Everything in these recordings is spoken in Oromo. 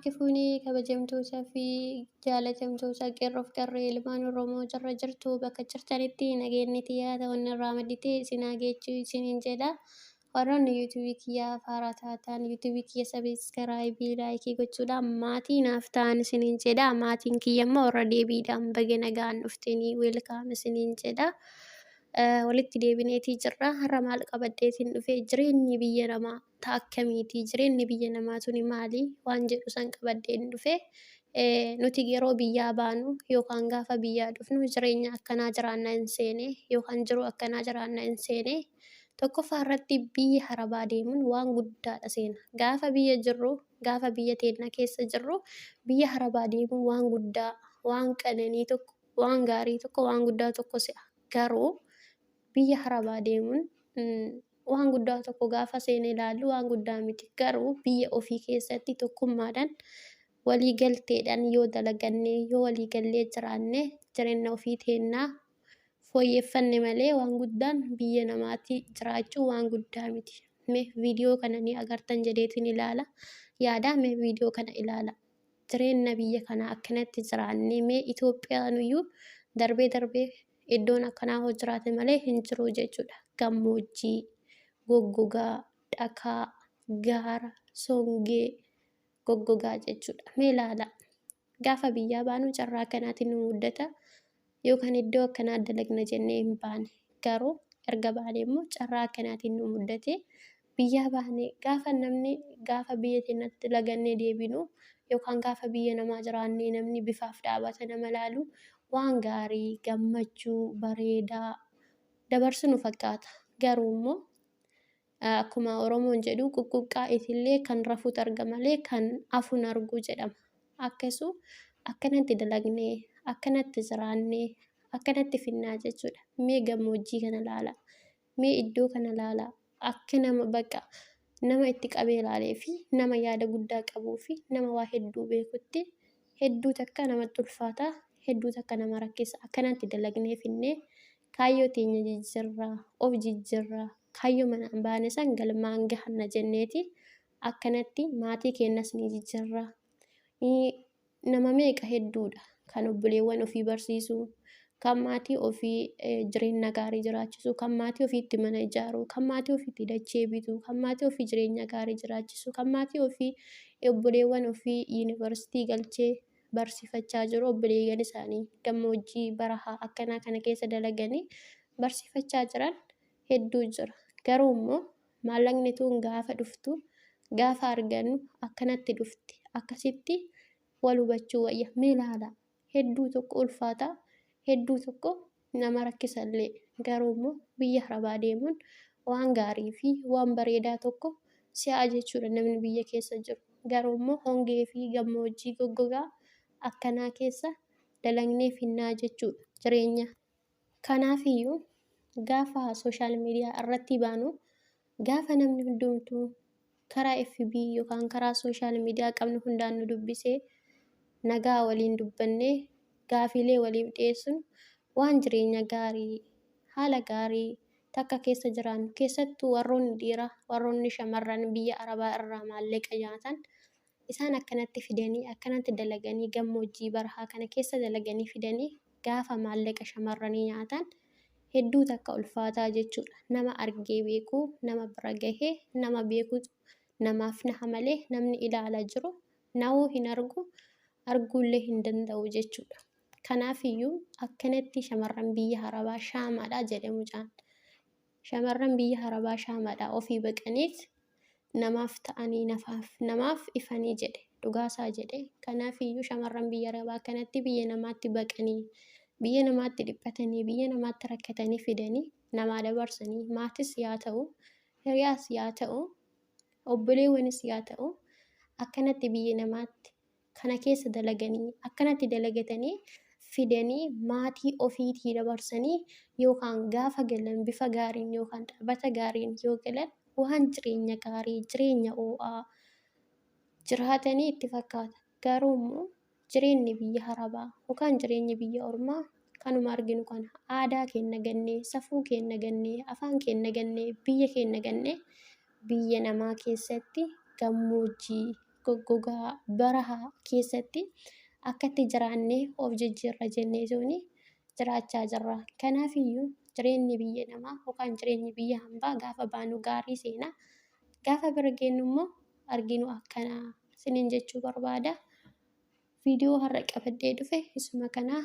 Harki fuunee kabajamtoota fi jaalatamtoota qeerroof qarree ilmaan Oromoo jirra jirtu bakka jirtanitti nageenyi tiyyaa ta'uun irraa madditee isin haa geechuu isiniin jedha. Warroonni yuutuubii kiyyaa haaraa taatan yuutuubii kiyya sabiskiraayibii laayikii gochuudhaan maatii naaf ta'an isiniin jedha. Maatiin kiyya immoo warra deebiidhaan baga nagaan dhuftanii weelkaam isiniin jedha. Walitti deebineetii jirra. Har'a maal qabadheetiin dhufe? Jireenyi biyya namaa ta akkamiiti? Jireenyi biyya namaa tuni maali? Waan jedhu san qabadheen dhufe. Nuti yeroo biyyaa baanu yookaan gaafa biyyaa dhufnu jireenya akkanaa jiraanna hin seene yookaan jiruu akkanaa jiraanna hin seene. Tokkoffaa irratti biyya harabaa deemuun waan guddaadha seena. Gaafa biyya jirru, gaafa biyya teenna keessa jirru biyya harabaa deemuun waan guddaa, waan qananii tokko, waan gaarii tokko, waan guddaa tokko se'a. Garuu biyya harabaa deemuun waan guddaa tokko gaafa seene ilaallu waan guddaa miti. Garuu biyya ofii keessatti tokkummaadhaan walii galteedhaan yoo dalaganne, yoo walii gallee jiraanne, jireenya ofii teennaa fooyyeffanne malee waan guddaan biyya namaatti jiraachuu waan guddaa miti. Mee viidiyoo kana ni agartan jedheetiin ilaala. Yaada mee viidiyoo kana ilaala. Jireenya biyya kanaa akkanatti jiraannee mee Itoophiyaanuyyuu darbee darbee iddoon akkanaa hoo jiraate malee hin jiru jechuudha. Gammoojjii, goggogaa, dhakaa, gaara, songee, goggogaa jechuudha. Mee ilaalaa. Gaafa biyyaa baanu carraa akkanaatiin nu muddata. Yookaan iddoo akkanaa dalagna jennee hin baane. Garuu erga baanee immoo carraa akkanaatiin nu muddate. Biyyaa baane gaafa namni gaafa biyya teenyatti dalagannee deebinu yookaan gaafa biyya namaa jiraannee namni bifaaf dhaabata nama laalu waan gaarii, gammachuu, bareedaa dabarsu nu fakkaata. Garuu immoo akkuma Oromoon jedhu quqquqqaa itillee kan rafutu arga malee kan afu hin argu jedhama. Akkasu akkanatti dalagnee, akkanatti jiraannee, akkanatti finnaa jechuudha. Mee gammoojjii kana laalaa. Mee iddoo kana laalaa. Akka nama baqa nama itti qabee laalee fi nama yaada guddaa qabuu fi nama waa hedduu beekutti hedduu takka namatti ulfaata, hedduu takka nama rakkisa. Akkanatti dalagnee finnee kaayyoo teenya jijjirraa, of jijjirraa, kaayyoo manaan baane san galmaan gahanna jenneeti akkanatti maatii keenyas ni jijjirra. Nama meeqa hedduudha kan obboleewwan ofii barsiisu, kan maatii ofii jireenya gaarii jiraachisu, kan maatii ofiitti mana ijaaru, kan maatii ofiitti dachee bitu, kan maatii ofii jireenya gaarii jiraachisu, kan maatii ofii obboleewwan ofii yuunivarsiitii galchee barsiifachaa jiru. Obboleeyyan isaanii gammoojjii barahaa akkanaa kana keessa dalaganii barsiifachaa jiran hedduu jira. Garuu immoo maallaqni tun gaafa dhuftu, gaafa argannu akkanatti dhufti. Akkasitti wal hubachuu wayya. Mee ilaalaa, hedduu tokko ulfaata, hedduu tokko nama rakkisallee. Garuu immoo biyya arabaa deemuun waan gaarii fi waan bareedaa tokko si'a jechuudha namni biyya keessa jiru. Garuu immoo hongee fi gammoojjii goggogaa akkanaa keessa dalagnee finnaa jechuudha jireenya. Kanaafiyyuu gaafa sooshaal miidiyaa irratti baanu, gaafa namni hundumtuu karaa FB yookaan karaa sooshaal miidiyaa qabnu hundaan nu dubbisee nagaa waliin dubbannee gaafiilee waliif dhiyeessinu waan jireenya gaarii, haala gaarii takka keessa jiraannu. Keessattuu warroonni dhiiraa, warroonni shamarran biyya arabaa irraa maallaqa nyaatan, isaan akkanatti fidanii, akkanatti dalaganii, gammoojjii barahaa kana keessa dalaganii fidanii gaafa maallaqa shamarranii nyaatan hedduu takka ulfaataa jechuudha. Nama argee beeku, nama bira gahee, nama beekutu namaaf naha malee namni ilaala jiru nahuu hin argu, arguullee hin danda'u jechuudha. Kanaafiyyuu akkanatti shamarran biyya arabaa shaamaadha jedhe mucaan. Shamarran biyya arabaa shaamaadha, ofii baqaniit namaaf ta'anii, nafaaf namaaf ifanii jedhe. Dhugaasaa jedhe. Kanaafiyyuu shamarran biyya arabaa akkanatti biyya namaatti baqanii, biyya namaatti dhiphatanii, biyya namaatti rakkatanii fidanii namaa dabarsanii, maatis yaa ta'u, hiriyaas yaa ta'u, obboleewwanis yaa ta'u, akkanatti biyya namaatti kana keessa dalaganii, akkanatti dalagatanii fidanii maatii ofiitii dabarsanii yookaan gaafa galan bifa gaariin yookaan dhaabbata gaariin yoo galan waan jireenya gaarii, jireenya oo'aa jiraatanii itti fakkaata. Garuu immoo jireenyi biyya arabaa yookaan jireenyi biyya ormaa kanuma arginu kana. Aadaa keenya gannee, safuu keenya gannee, afaan keenya gannee, biyya keenya gannee biyya namaa keessatti gammoojjii goggogaa barahaa keessatti akkatti jiraannee of jijjiirra jenneetuni jiraachaa jirra. Kanaafiyyuu jireenyi biyya namaa yookaan jireenyi biyya hambaa gaafa baanu gaarii seena. Gaafa bira geenyu immoo arginu akkana isiniin jechuu barbaada. Viidiyoo har'a qabadhee dhufe isuma kana.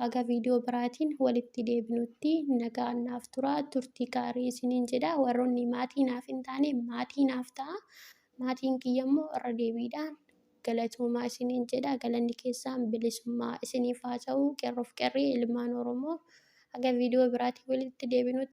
Aga viidiyoo biraatiin walitti deebinutti nagaan naaf turaa, turtii gaarii isiniin jedha. Warroonni maatii naaf hin taane maatii naaf ta'a. Maatiin kiyya immoo irra deebiidhaan galatoomaa isiniin jedha. Galanni keessaan bilisummaa isiniif haa ta'u. Qeerroof qarree ilmaan Oromoo, haga viidiyoo biraatiin walitti deebinutti.